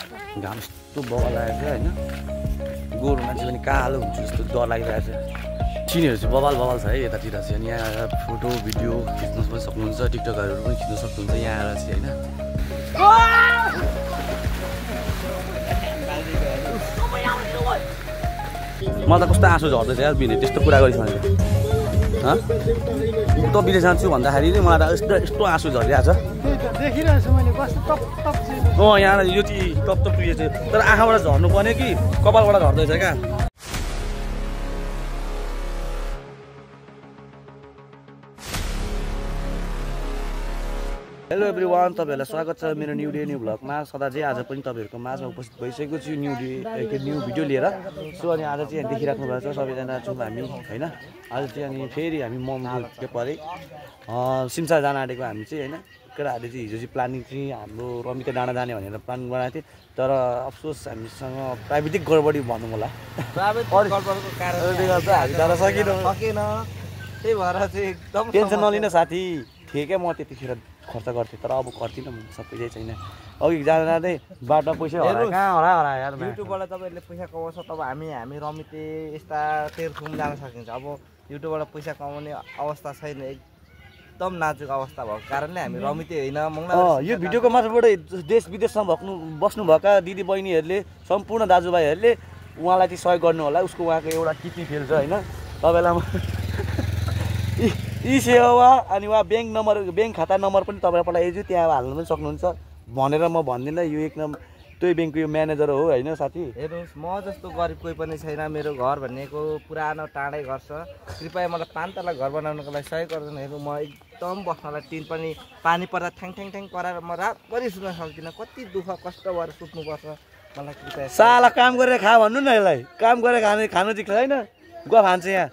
घाम यस्तो बगाल आएको छ होइन गोरु मान्छे पनि कालो हुन्छ जस्तो डर लागिरहेको छ चिनीहरू चाहिँ बबाल छ है यतातिर चाहिँ अनि यहाँ आएर फोटो भिडियो खिच्नु पनि सक्नुहुन्छ टिकटकहरू पनि खिच्न सक्नुहुन्छ यहाँ आएर चाहिँ होइन मलाई त कस्तो आँसु झर्दैछ यार बिने त्यस्तो कुरा गरिसकेको त बिले जान्छु भन्दाखेरि नि मलाई त यस्तो आँसु झरिरहेको छ यहाँ यो चाहिँ टप उयो चाहिँ तर आँखाबाट झर्नु पर्ने कि कपालबाट झर्दैछ क्या हेलो एभ्रिवान तपाईँहरूलाई स्वागत छ मेरो न्यू डे न्यू भ्लगमा सदा चाहिँ आज पनि तपाईँहरूको माझमा उपस्थित भइसकेको छु न्यू भिडियो लिएर सो अनि आज चाहिँ देखिराख्नु भएको छ सबैजना छौँ हामी होइन आज चाहिँ अनि फेरि हामी मम्मी के परे सिमसार जान आँटेको हामी चाहिँ होइन केटाहरूले चाहिँ हिजो चाहिँ प्लानिङ चाहिँ हाम्रो रमिता डाँडा जाने भनेर प्लान बनाएको थियो तर अफसोस हामीसँग प्राविधिक गडबडी भनौँ होला सकेन त्यही भएर चाहिँ एकदम टेन्सन नलिन साथी ठिकै म त्यतिखेर खर्च गर्थेँ तर अब गर्दिनँ म सबै छैन अघि जाँदै बाटो पैसा हरा यार युट्युबबाट तपाईँहरूले पैसा कमाउँछ तब हामी रमिते यस्ता तेर्खुम जान सकिन्छ अब युट्युबबाट पैसा कमाउने अवस्था छैन एकदम नाजुक अवस्था भएको कारणले हामी रमिते होइन यो भिडियोको मार्फतबाट देश विदेशमा बस्नुभएका दिदी बहिनीहरूले सम्पूर्ण दाजुभाइहरूले उहाँलाई चाहिँ सहयोग गर्नु होला उसको उहाँको एउटा किटी खेल्छ होइन तपाईँलाई ई सेवा अनि उहाँ ब्याङ्क खाता नम्बर पनि तपाईँलाई पठाइदिन्छु त्यहाँ हाल्नु पनि सक्नुहुन्छ भनेर म भन्दिनँ यो एक नम्बर त्यही ब्याङ्कको यो म्यानेजर हो होइन साथी हेर्नुहोस् म जस्तो गरिब कोही पनि छैन मेरो घर भनेको पुरानो टाढै घर छ कृपया मलाई 5 तला घर बनाउनको लागि सहयोग गर्दैन हेर्नु म एकदम बस्नलाई टिन पनि पानी पर्दा ठ्याङ ठ्याङ ठ्याङ कराएर म रातभरि सुत्न सक्दिनँ कति दुःख कष्ट भएर सुत्नुपर्छ मलाई कृपया साला काम गरेर खा भन्नु न यसलाई काम गरेर खानु चाहिँ छैन गुवा खान्छ यहाँ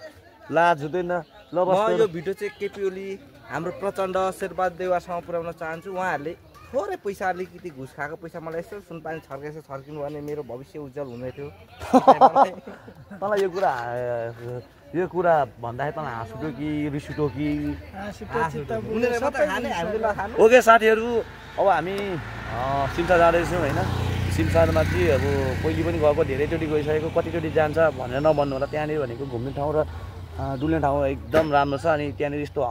लाज हुँदैन ल म यो भिडियो चाहिँ केपी ओली हाम्रो प्रचण्ड शेर्पा देउवासँग पुर्याउन चाहन्छु उहाँहरूले थोरै पैसा अलिकति घुस खाएको पैसा मलाई यसो सुनपानी छर्किनु भने मेरो भविष्य उज्जवल हुने थियो तँलाई यो कुरा भन्दाखेरि तँलाई हाँस उठ्यो कि रिस उठ्यो कि ओके साथीहरू अब हामी सिमसार जाँदैछौँ होइन सिमसारमा चाहिँ अब पहिले पनि गएको धेरैचोटि गइसकेको कतिचोटि जान्छ भनेर नभन्नु होला त्यहाँनिर भनेको घुम्ने ठाउँ र डुल्ने ठाउँ एकदम राम्रो छ अनि त्यहाँनिर यस्तो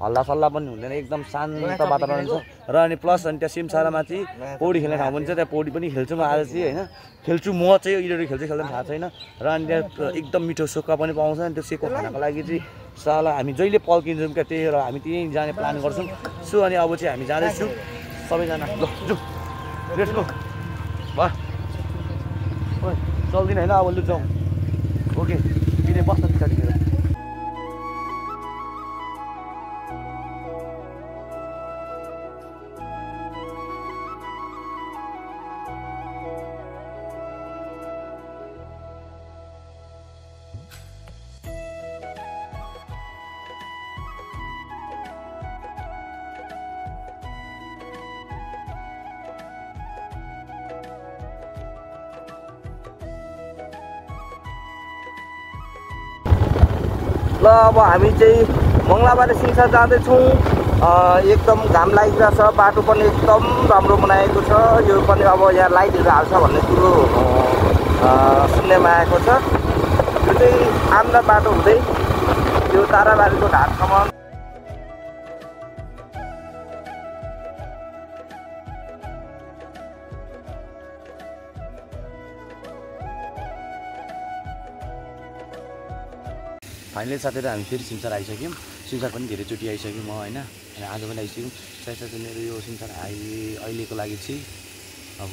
हल्लासल्ला पनि हुँदैन एकदम शान्त वातावरण छ र अनि प्लस अनि त्यहाँ सिमसारामा चाहिँ पौडी खेल्ने ठाउँ पनि छ त्यहाँ पौडी पनि खेल्छु म आज चाहिँ होइन खेल्छु म चाहिँ यिनीहरू खेल्दैन थाहा छैन र अनि त्यहाँ एकदम मिठो सुक्खा पनि पाउँछ अनि त्यो सेको खानको लागि चाहिँ साला हामी जहिले पल्किन्छौँ क्या त्यही भएर हामी त्यहीँ जाने प्लान गर्छौँ सो अनि अब चाहिँ हामी जाँदैछौँ सबैजना ल जाउँ लेट्स गो भयो चल्दिनँ होइन अब लु जाउँ ओके किन बस्न पछाडि मेरो ल अब हामी चाहिँ मङ्गलाबारी सिमसार जाँदैछौँ एकदम घाम लागिरहेको छ बाटो पनि एकदम राम्रो बनाएको छ यो पनि अब यहाँ लाइटहरू हाल्छ भन्ने कुरो सुन्नेमा आएको छ यो चाहिँ आम्दा बाटो हुँदै यो ताराबारीको ढाडसम्म फाइनली साथीहरू हामी फेरि सिमसार आइसक्यौँ सिमसार पनि धेरैचोटि आइसक्यौँ म होइन अनि आज पनि आइसक्यौँ साथै मेरो यो सिमसार अहिलेको लागि चाहिँ अब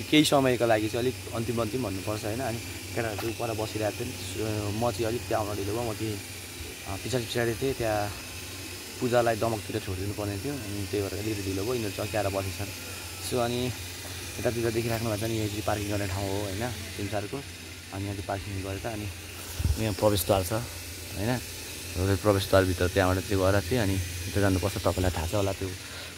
केही समयको लागि चाहिँ अलिक अन्तिम भन्नुपर्छ होइन अनि केटाहरू पर बसिरहेको थिएँ म चाहिँ अलिक त्यहाँ आउन ढिलो भयो म चाहिँ पछाडि थिएँ त्यहाँ पूजालाई दमकतिर छोडिदिनु पर्ने थियो अनि त्यही भएर अलिकति ढिलो भयो यिनीहरू चक्क्याएर बसेछन् सो अनि यतातिर देखिराख्नु भएको छ नि यहाँ चाहिँ पार्किङ गर्ने ठाउँ हो होइन सिमसारको अनि यहाँ चाहिँ पार्किङ गरेर अनि यहाँ प्रवेशद्वार छ होइन प्रवेशद्वारभित्र त्यहाँबाट चाहिँ गएर थिएँ अनि त्यो जानुपर्छ तपाईँलाई थाहा छ होला त्यो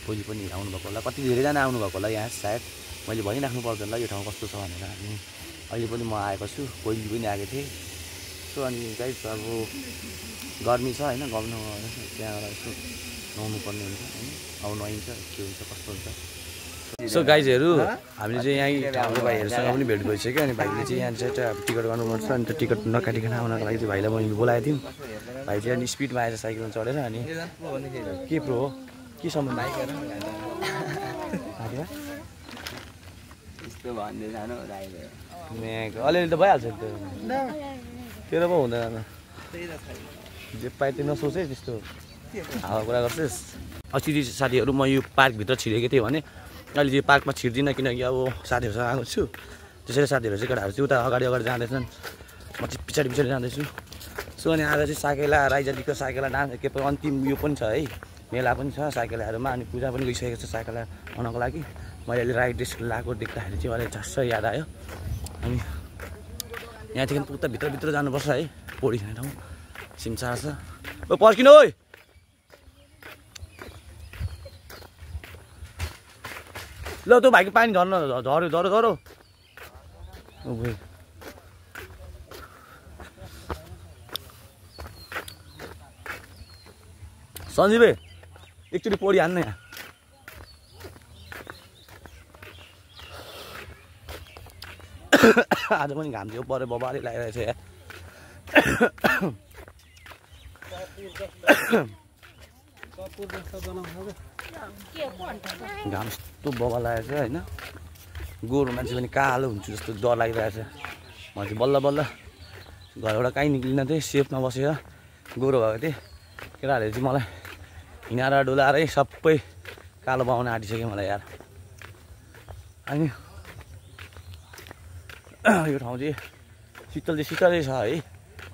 पहिले पनि आउनुभएको होला कति धेरैजना आउनुभएको होला यहाँ सायद मैले भनिराख्नु पर्दैन यो ठाउँ कस्तो छ भनेर अनि अहिले पनि म आएको छु पहिले पनि आएको थिएँ सो अनि गाइस अब गर्मी छ होइन गाउनु त्यहाँबाट यसो नुहाउनु पर्ने हुन्छ होइन अब नुहाइन्छ के हुन्छ कस्तो हुन्छ सो गाइजहरू हामीले चाहिँ यहीँ हाम्रो भाइहरूसँग पनि भेट भइसक्यो अनि भाइले चाहिँ यहाँ चाहिँ टिकट गर्नु मन छ अनि त्यो टिकट नकाटिकन आउनको लागि चाहिँ भाइलाई मैले बोलाएको थियौँ भाइ चाहिँ अनि स्पिडमा आएर साइकलमा चढेर अनि के प्रो हो के सम्बन्ध अलिअलि त भइहाल्छ नि त्यो तेरो पो हुँदैन जे पाए त्यो नसोच है त्यस्तो हावा कुरा गर्छस् अस्ति साथीहरू म यो पार्कभित्र छिरेको थिएँ भने अहिले चाहिँ पार्कमा छिर्दिनँ किनकि अब साथीहरूसँग आएको छु त्यसैले साथीहरू चाहिँ केटाहरू चाहिँ उता अगाडि जाँदैछन् म चाहिँ पछाडि जाँदैछु सो अनि आज चाहिँ साकेला राईजातिको साकेला डान्स के पो अन्तिम यो पनि छ है मेला पनि छ साकेलाहरूमा अनि पूजा पनि गइसकेको छ साकेला आउनको लागि मैले अहिले राई ड्रेस लगाएको देख्दाखेरि चाहिँ मलाई झस्स याद आयो अनि यहाँदेखि उता भित्र जानुपर्छ है पौडी खाने ठाउँ सिमसार छ ओ पर्खिनु है ल त्यो भाइको पानी झर्न झरो सञ्जीव एकचोटि पौडी हान्नु यहाँ आज पनि घाम थियो परे बबाले लागिरहेको छ यहाँ घाम यस्तो बबा लागेको छ होइन गोरु मान्छे पनि कालो हुन्छ जस्तो डर लागिरहेको छ म चाहिँ बल्ल घरबाट काहीँ निक्लिन थिएँ सेफमा बसेर गोरु भएको थिएँ केटाहरूले चाहिँ मलाई हिँडाएर डुलाएरै सबै कालो पाउन आँटिसक्यो मलाई यार अनि यो ठाउँ चाहिँ शीतलै छ है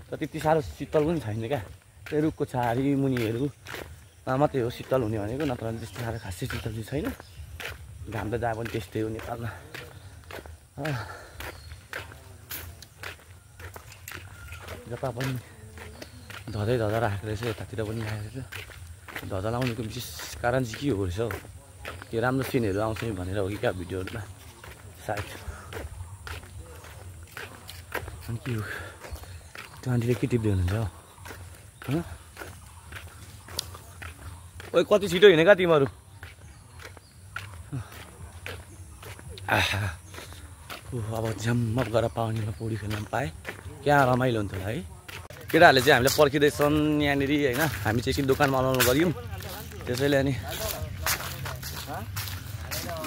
तर त्यति साह्रो शीतल पनि छैन क्या त्यो रुखको छारी मुनिहरूमा मात्रै हो शीतल हुने भनेको नत्र त्यस्तो साह्रो खासै शीतल चाहिँ छैन घाम त जहाँ पनि त्यस्तै हो नेपालमा जता पनि धँदै राखेको रहेछ यतातिर पनि राखेको रहेछ धजा लाउनुको विशेष कारण चाहिँ के हो रहेछ हौ त्यो राम्रो सिनहरू आउँछ भनेर हो कि क्या भिडियोहरूमा सायद अनि के हो त्यो आन्टीले के टिप्दै हुनुहुन्छ हौ ओ कति छिटो हिँडेका तिमीहरू अब झ्याम्म गरेर पानीमा पौडी खेल्न पाएँ क्या रमाइलो हुन्थ्यो होला है केटाहरूले चाहिँ हामीलाई पर्खिँदैछन् यहाँनिर होइन हामी चाहिँ एकछिन दोकानमा अलाउनु गऱ्यौँ त्यसैले अनि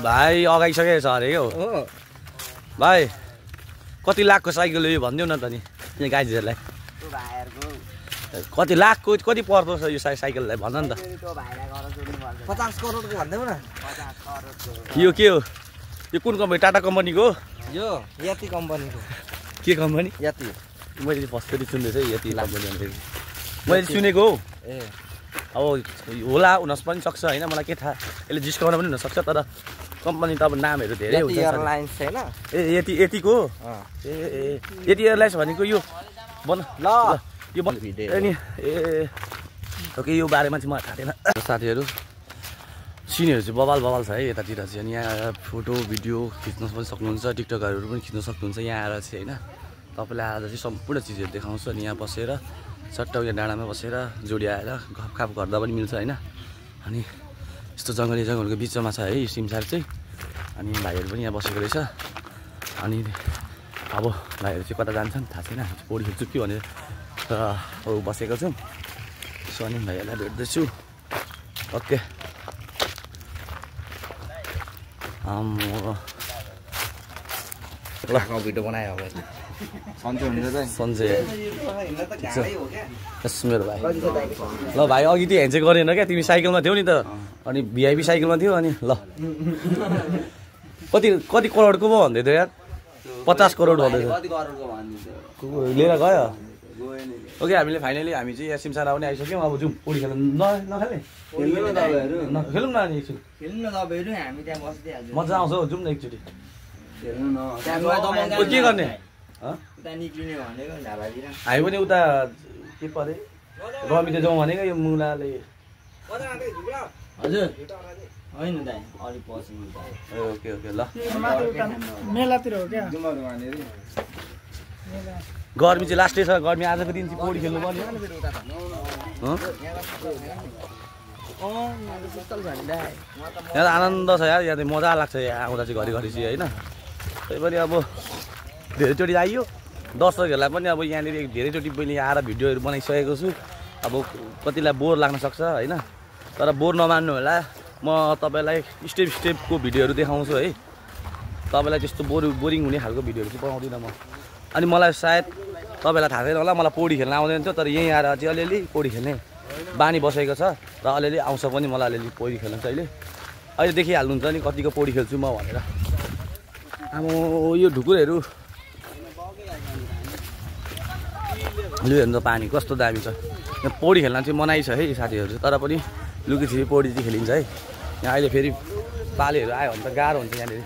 भाइ अगाइसकेको छ अरे हौ भाइ कति लाखको साइकल हो यो भनिदेऊ न त नि यहाँ गाइजहरूलाई कति लाखको कति पर्दो छ यो साइकललाई भन नि त 50 करोडको भन्दैौ न यो के हो यो कुन कम्पनी टाटा कम्पनीको यो यति कम्पनीको के कम्पनी यति मैले फर्स्टचोटि सुन्दैछु है यति कम्पनी भनेर मैले सुनेको हौ ए अब होला हुन पनि सक्छ होइन मलाई के थाहा यसले जिस्काउन पनि हुनसक्छ तर कम्पनी त अब नामहरू धेरै हुन्छ एयरलाइन्स छैन ए यतिको ए यति एयरलाइन्स भनेको यो बन ल यो बन नि ए ओके यो बारेमा चाहिँ मलाई थाहा थिएन साथीहरू सिनहरू चाहिँ बवाल छ है यतातिर चाहिँ अनि यहाँ फोटो भिडियो खिच्न पनि सक्नुहुन्छ टिकटकहरू पनि खिच्न सक्नुहुन्छ यहाँ आएर चाहिँ होइन तपाईँलाई आज चाहिँ सम्पूर्ण चिजहरू देखाउँछु अनि यहाँ बसेर सट्ट यहाँ डाँडामा बसेर जोडी आएर गफखाफ गर्दा पनि मिल्छ होइन अनि यस्तो जङ्गलको बिचमा छ है सिमसार चाहिँ अनि भाइहरू पनि यहाँ बसेको रहेछ अनि अब भाइहरू चाहिँ कता जान्छन् थाहा छैन पौडी खेल्छु कि भनेर तर बसेको छौँ सो अनि भाइहरूलाई भेट्दैछु ओके ल भिडियो बनायो अब सन्चै हुन्छ सन्चै मेरो भाइ ल भाइ अघि त्यो ह्यान्डसेक गरेन क्या तिमी साइकलमा थियौ नि त अनि भिआइपी साइकलमा थियो अनि ल कति करोडको पो भन्दै थियो यार 50 करोड भन्दै थियो लिएर गयो ओके हामीले फाइनली हामी चाहिँ यहाँ सिमसार आउने आइसक्यौँ अब जाउँ पौडी खेल्न नखेल्ने खेलौँ न अनि एकछिन मजा आउँछ हौ जाउँ न एकचोटि के गर्ने हामी पनि उता के परे रमिते जाउँ भनेको यो मुलाले हजुर होइन दाइ अलि पछि ओके ल मेलातिर हो क्या गर्मी चाहिँ लास्टै छ गर्मी आजको दिन चाहिँ पौडी खेल्नु पर्ने यहाँ आनन्द छ यार, यहाँ चाहिँ मजा लाग्छ यहाँ आउँदा चाहिँ घरिघरि चाहिँ होइन। त्यही पनि अब धेरैचोटि आइयो, दर्शकहरूलाई पनि अब यहाँनिर धेरैचोटि मैले आएर भिडियोहरू बनाइसकेको छु। अब कतिलाई बोर लाग्न सक्छ होइन, तर बोर नमान्नु होला। म तपाईँलाई स्टेप स्टेपको भिडियोहरू देखाउँछु है, तपाईँलाई त्यस्तो बोरिङ हुने खालको भिडियोहरू चाहिँ पाउँदिनँ म। अनि मलाई सायद तपाईँलाई थाहा छैन होला, मलाई पौडी खेल्न आउँदैन थियो, तर यहीँ आएर चाहिँ अलिअलि पौडी खेल्ने बानी बसेको छ र अलिअलि आउँछ पनि मलाई अलिअलि पौडी खेल्न चाहिँ। अहिले देखिहाल्नुहुन्छ नि कतिको पौडी खेल्छु म भनेर। अब यो ढुकुरहरू लु हेर्नु त पानी कस्तो दामी छ। यहाँ पौडी खेल्न चाहिँ मनाइ छ है साथीहरू, तर पनि लुकीछिपी पौडी चाहिँ खेलिन्छ है। यहाँ अहिले फेरि पालेहरू आयो भने त गाह्रो हुन्छ यहाँनिर।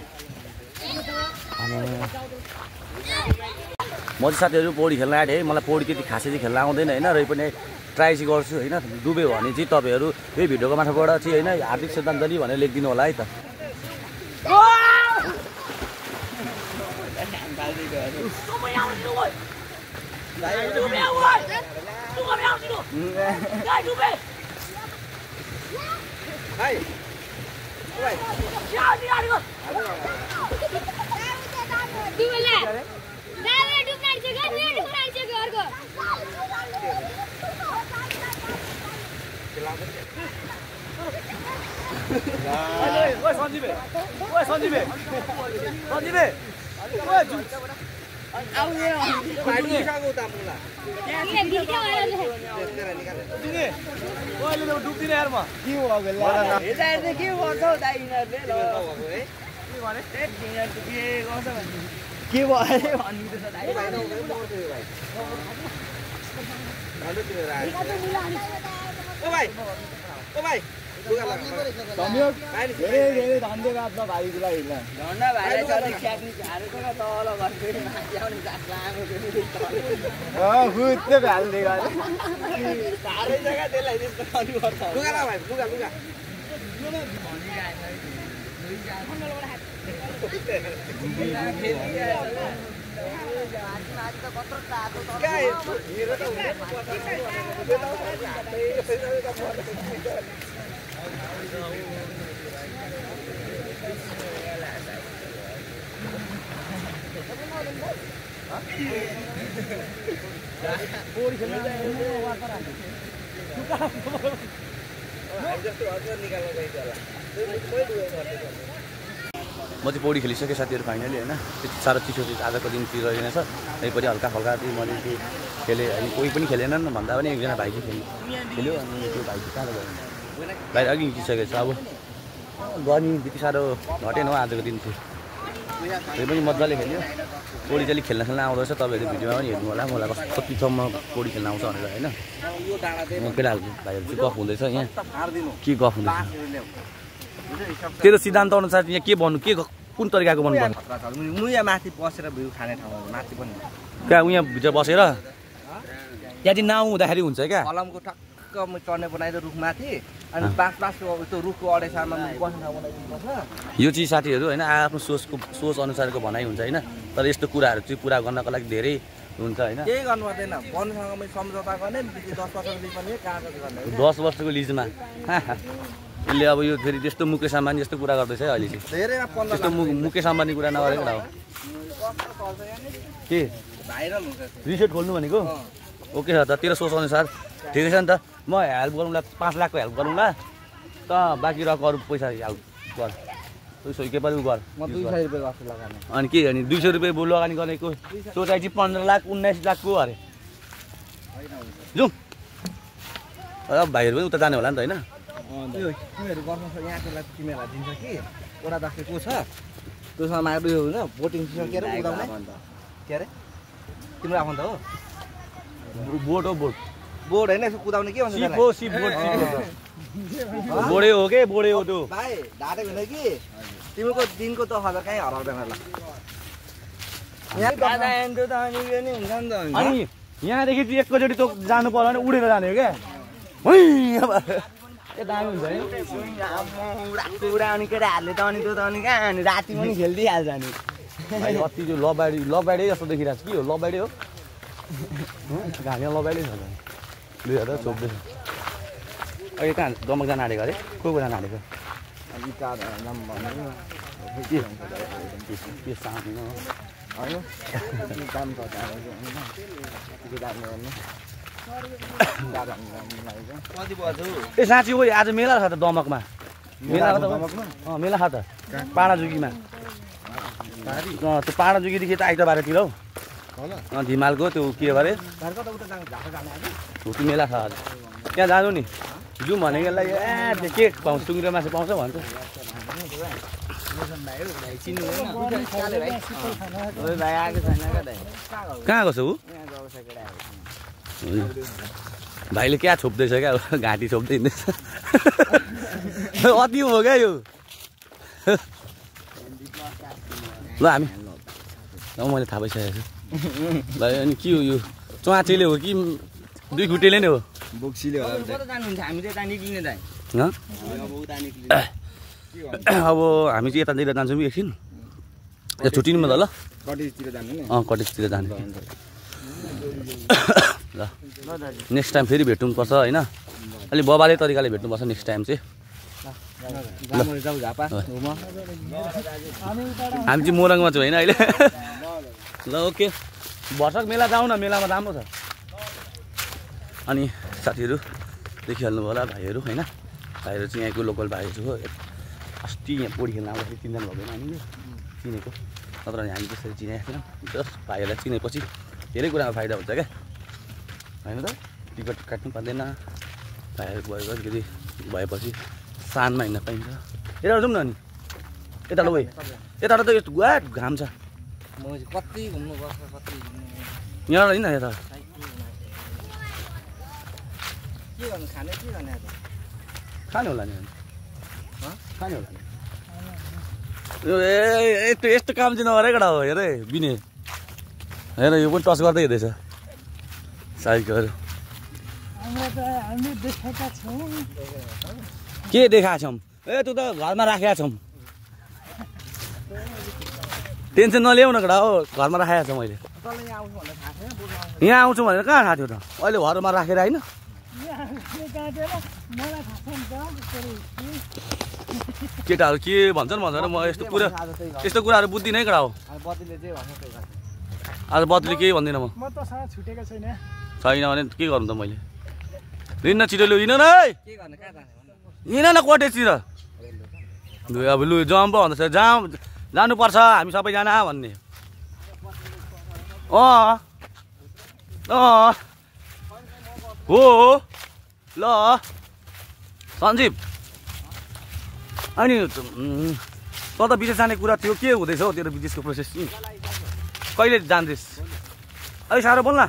म चाहिँ साथीहरू पौडी खेल्न आँटेँ है, मलाई पौडी त्यति खासै चाहिँ खेल्न आउँदैन होइन, र पनि ट्राई चाहिँ गर्छु होइन। डुब्यो भने चाहिँ तपाईँहरू यही भिडियोको माथिबाट चाहिँ होइन हार्दिक श्रद्धाञ्जली भनेर लेखिदिनु होला है त। धेरै धन्यवाद छ भाइलाई। म चाहिँ पौडी खेलिसकेँ साथीहरू फाइनली होइन। त्यति साह्रो चिसो चाहिँ आजको दिन रहेनछ। त्यहीपरि हल्का हल्का चाहिँ मैले चाहिँ खेलेँ, अनि कोही पनि खेलेनन् भन्दा पनि एकजना भाइ चाहिँ खेल्यो। अनि त्यो भाइ चाहिँ साह्रो भयो, भाइ अघि निस्किसकेको छ। अब गर्मी त्यति साह्रो घटेन हो आजको दिन चाहिँ, त्यही पनि मजाले खेल्यो। पौडी चाहिँ खेल्न आउँदो रहेछ, तपाईँहरू भिडियोमा पनि हेर्नु होला मलाई कतिसम्म पौडी खेल्न आउँछ भनेर होइन। केटाहरूको भाइहरू चाहिँ गफ हुँदैछ यहाँ, के गफ हुँदैछ तेरो सिद्धान्त अनुसार यहाँ के भन्नु, के कुन तरिकाको भन्नु पर्छ? यहाँ माथि बसेर भ्यू खाने ठाउँमा माथि पनि कहाँ उहाँ भित्र बसेर त्यहाँ चाहिँ नाउ हुँदाखेरि हुन्छ क्या, कलमको ठक्क चढ्ने बनाइदियो रुखमाथि, अनि बाँसको त्यो रुखको अडेसामा बस्ने ठाउँ बनाइदिनुपर्छ। यो चाहिँ साथीहरू होइन आफ्नो सोच अनुसारको भनाइ हुन्छ होइन, तर यस्तो कुराहरू चाहिँ पुरा गर्नको लागि धेरै हुन्छ होइन। केही गर्नु पर्दैन, वनसँग सम्झौता गर्ने 10 वर्षको लिज पनि कागज गर्ने 10 वर्षको लिजमा यसले अब यो फेरि त्यस्तो मुकेश अम्बानी जस्तो कुरा गर्दैछ है अहिले चाहिँ। धेरैमा 15 त्यस्तो मुकेश अम्बानी कुरा नगरेको हो के भाइरल हुन्छ रिसेट खोल्नु भनेको। ओके छ त, तेरो सोच अनुसार ठिकै छ नि त। म हेल्प गरौँला, 5 लाखको हेल्प गरौँला त, बाँकी रहेको अरू पैसा हेल्प गर, के पनि उ गर। म 200 रुपियाँ गर्छु लगानी। अनि के अनि 200 रुपियाँ लगानी गरेको सोचाइ चाहिँ 15 लाख 19 लाखको अरे। जाउँ भाइहरू पनि उता जाने होला नि त होइन। तिमीहरू गर्न यहाँकोलाई तिमीहरूलाई दिन्छ कि वडा दसले को छ त्योसँग माग उयो हुन्छ बोटिङ सकेर उदाउने के अरे तिम्रो आफन्त हो बोट हो बोट बोर्ड होइन यसो कुदाउने के भन्छ सिप हो सिप बोट बोडे हो के बोडे हो त्यो भाइ ढाटेको होइन कि तिमीको दिनको 10,000 कहीँ हराउँदैन ल अनि यहाँदेखि चाहिँ एकैचोटि त जानु पर्यो भने उडेर जाने हो क्या दामी हुन्छ है उडाउने केटाहरूले त अनि त्यो त अनि कहाँ अनि राति पनि खेलिदिइहाल्छ नि अति त्यो लबाडी जस्तो देखिरहेको छ के हो लबाडी हो घाँमा लबाडी छ लु हेर छोप्दैछ अहिले कहाँ दमक जान आँटेको अरे को जान आँटेको के साँच्चै ए साँच्ची हो आज मेला छ त दमकमा मेला छ त पाडाजुगीमा त्यो पाडाजुगीदेखि त आइतबारतिर हौ धिमालको त्यो के गरे त्यो मेला छ आज त्यहाँ जानु नि जाउँ भनेको लागि त्यो के पाउँछ सुँगुरको मासु पाउँछ भन्छ कहाँ गएको छ ऊ भाइले क्या छोप्दैछ क्या घाँटी छोप्दै हिँड्दैछ अति हो क्या यो ल हामी मैले थाहा पाइसकेको छु भाइ अनि के हो यो चुवाचेले हो कि दुई खुट्टेले नै हो अब हामी चाहिँ यतातिर जान्छौँ कि एकछिन छुट्टिनुमा त ल कटेजतिर जाने ल नेक्स्ट टाइम फेरि भेट्नुपर्छ होइन अलिक बबाले तरिकाले भेट्नुपर्छ नेक्स्ट टाइम चाहिँ हामी चाहिँ मोरङमा छौँ होइन अहिले ल ओके भर्सक मेला जाउँ न मेलामा राम्रो छ अनि साथीहरू देखिहाल्नु होला भाइहरू होइन भाइहरू चाहिँ यहाँको लोकल भाइहरू हो अस्ति यहाँ पौडी खेल्न आउँदाखेरि चिन्दैन भएन हामी चिनेको नत्र हामी त्यसरी चिनेको थिएनौँ जस्ट भाइहरूलाई चिनेपछि धेरै कुरामा फाइदा हुन्छ क्या होइन त टिकट काट्नु पर्दैन भाइहरू गयो अलिकति भएपछि सानमा हिँड्न पाइन्छ यता जाउँ न अनि यता ल भाइ यताबाट त यस्तो गुवा घाम छ यहाँबाट होइन यता खाने होला नि खाने होला ए यस्तो काम चाहिँ नगरेको हो हेर बिने हेर यो पनि टच गर्दै हिँड्दैछ साइकलहरू के देखाएको छौँ ए तँ त घरमा राखेका छौँ टेन्सन नल्याउ न केटा हो घरमा राखेको छ मैले यहाँ आउँछु भनेर कहाँ थाहा थियो त अहिले घरमा राखेर होइन केटाहरू के भन्छन् भन्छ म यस्तो कुराहरू बुझ्दिनँ है केटा हो आज बदली केही भन्दिनँ म छैन भने के गर्नु त मैले हिँड्न छिटो लु हिँड न हिँड न कोटेजतिर अब लु जाउँ पो भन्दैछ जानुपर्छ हामी सबैजना भन्ने हो ल सञ्जीव अनि त त विदेश जाने कुरा थियो के हुँदैछ हौ तेरो विदेशको प्रोसेस चाहिँ कहिले जाँदैछ अलिक साह्रो बोल्न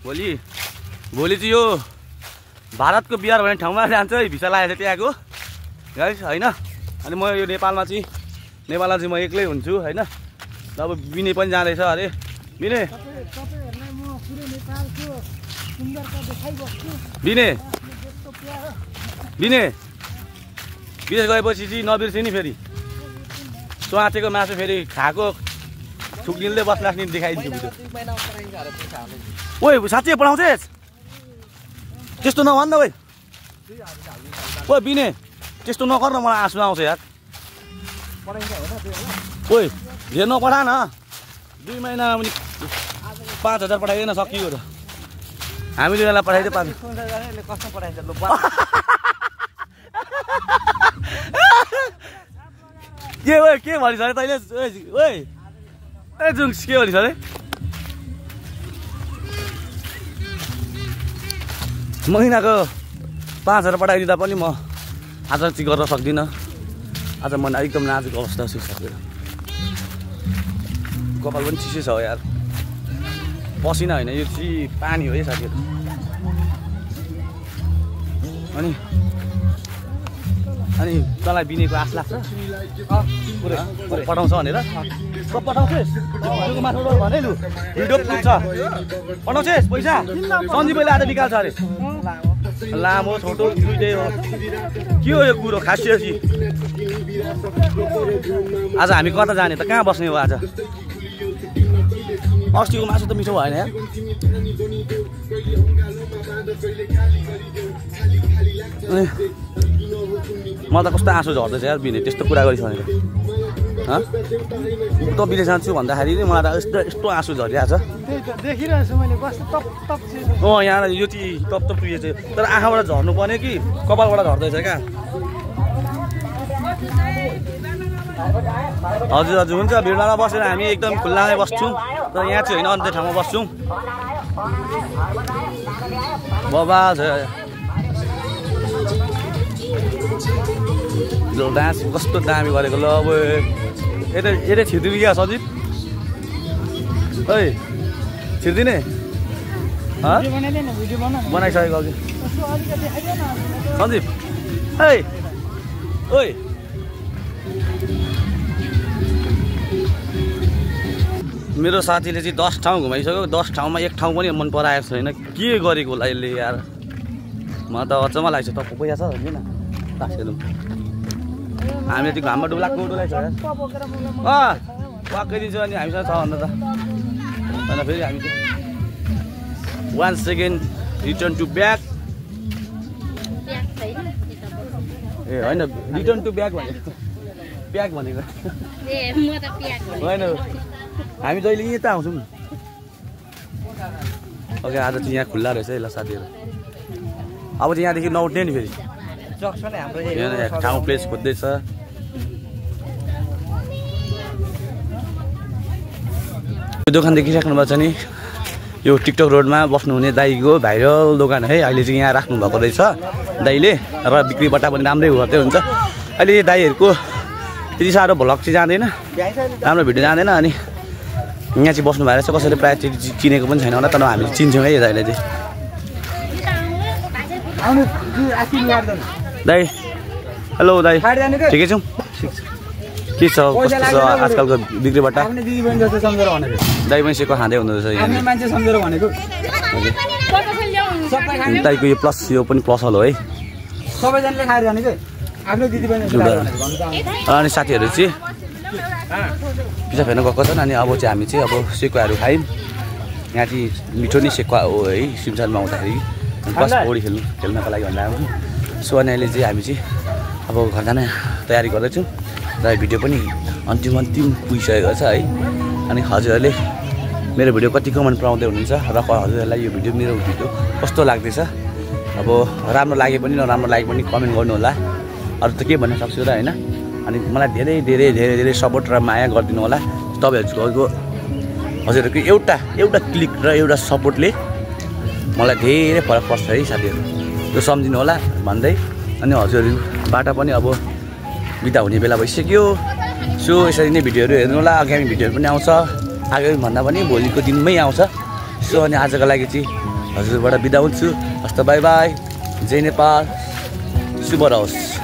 भोलि चाहिँ यो भारतको बिहार भन्ने ठाउँमा जान्छ है भिसा लागेको छ त्यहाँको गाइस होइन अनि म यो नेपालमा चाहिँ म एक्लै हुन्छु होइन अब बिने पनि जाँदैछ अरे बिने विदेश गएपछि चाहिँ नबिर्से नि फेरि चुवाचेको मासु फेरि खाएको थुक्लिँदै बस्ला नि देखाइदिन्छु ओइ साँच्चै पठाउँछेस् त्यस्तो नभन् न ओ बिने त्यस्तो नगर न मलाई आँसु आउँछ यार ओइ धेर नपठा न 2 महिनामा पनि 5000 पठाइदिएन सकियो त हामी दुईजनालाई पठाइदियो 5 के भनिस् अरे तैँले ओइ जुङ्स के भनिस् अरे महिनाको 5000 पठाइदिँदा पनि म आज चाहिँ गर्न सक्दिनँ आज मन एकदम नाजुक अवस्था छु साथीहरू कपाल पनि चिसो छ हो यार पसिना होइन यो चाहिँ पानी हो है साथीहरू अनि तँलाई बिनेको आश लाग्छ पठाउँछ भनेर पठाउँछेस् भने लु भिडियो पुग्छ पठाउँछेस् पैसा सञ्जीवले आज निकाल्छ अरे लामो छोटो दुइटै हो के हो यो कुरो खासिएपछि आज हामी कता जाने त कहाँ बस्ने हो आज अस्तिको मासु त मिठो भएन यार म त कस्तो आँसु झर्दैछ यार बिने त्यस्तो कुरा गरिस् भनेर त बिले जान्छु भन्दाखेरि नि मलाई त यस्तो आँसु झरिरहेछ देखिरहेको छु मैले कस्तो टप टप यहाँ यो चाहिँ टप टप उयो चाहिँ तर आँखाबाट झर्नु पर्ने कि कपालबाट झर्दैछ क्या हजुर हजुर हुन्छ भिडमा बसेर हामी एकदम खुल्लामै बस्छौँ तर यहाँ चाहिँ होइन अन्त ठाउँमा बस्छौँ बाबा छ डान्स कस्तो दामी गरेको ल अब यतै छिर्दिनु क्या सजिब है छिर्दिने बनाइसकेको अघि सन्दीप है ओइ मेरो साथीले चाहिँ 10 ठाउँ घुमाइसक्यो 10 ठाउँमा एक ठाउँ पनि मन पराएको छैन के गरेको होला यसले यार म त अचम्म लाग्छ त पैसा छ होइन तासेलु हामीले त्यो घाममा डुलाएको डुलाइछ यार वाक्कै दिन्छ अनि हामीसँग छ भन्दा त अन्त फेरि हामी one second return to back ए होइन रिटर्न टु ब्याक भनेको प्याक भनेको होइन हामी जहिले यता आउँछौँ ओके आज चाहिँ यहाँ खुल्ला रहेछ है ल साथीहरू अब चाहिँ यहाँदेखि नउठ्ने नि फेरि ठाउँ प्लेस खोज्दैछ दोकान देखिराख्नु भएको छ नि यो टिकटक रोडमा बस्नुहुने दाइको भाइरल दोकान है अहिले चाहिँ यहाँ राख्नु भएको रहेछ दाइले र बिक्री बट्टा पनि राम्रै गर्दै हुन्छ अहिले दाइहरूको त्यति साह्रो भ्लग चाहिँ जाँदैन राम्रो भिडियो जाँदैन अनि यहाँ चाहिँ बस्नु भएको रहेछ कसैले प्रायः चिनेको पनि छैन होला तर हामीले चिन्छौँ है दाइलाई चाहिँ दाइ हेलो दाइ ठिकै छौँ के छ कस्तो छ आजकलको बिक्री बट्टा दाइ पनि सेको खाँदै हुँदो रहेछ दाइको यो प्लस यो पनि प्लस हल हो है सबैजनाले खाएर जाने के आफ्नो अनि साथीहरू चाहिँ पिज्जा फेर्न गएको छन् अनि अब चाहिँ हामी चाहिँ अब सेकुवाहरू खायौँ यहाँ चाहिँ मिठो नै सेकुवा हो है सिमसारमा आउँदाखेरि बस पौडी खेल्नको लागि भनेर आउँछौँ सो अनि अहिले चाहिँ हामी चाहिँ अब घर जान तयारी गर्दैछौँ र भिडियो पनि अन्तिम पुगिसकेको छ है अनि हजुरहरूले मेरो भिडियो कतिको मन पराउँदै हुनुहुन्छ र हजुरहरूलाई यो मेरो भिडियो कस्तो लाग्दैछ अब राम्रो लागे पनि नराम्रो लागे पनि कमेन्ट गर्नु होला अरू त के भन्न सक्छु र होइन अनि मलाई धेरै धेरै धेरै धेरै सपोर्ट र माया गरिदिनु होला तपाईँहरूको हजुरहरूको एउटा क्लिक र एउटा सपोर्टले मलाई धेरै फरक पर्छ है साथीहरू त्यो सम्झिनु होला भन्दै अनि हजुरबाट पनि अब बिदा हुने बेला भइसक्यो सो यसरी नै भिडियोहरू हेर्नु होला आगामी भिडियोहरू पनि आउँछ आगामी भन्दा पनि भोलिको दिनमै आउँछ सो अनि आजको लागि चाहिँ हजुरबाट बिदा हुन्छु हस्त बाई बाई जय नेपाल शुभ रहोस्।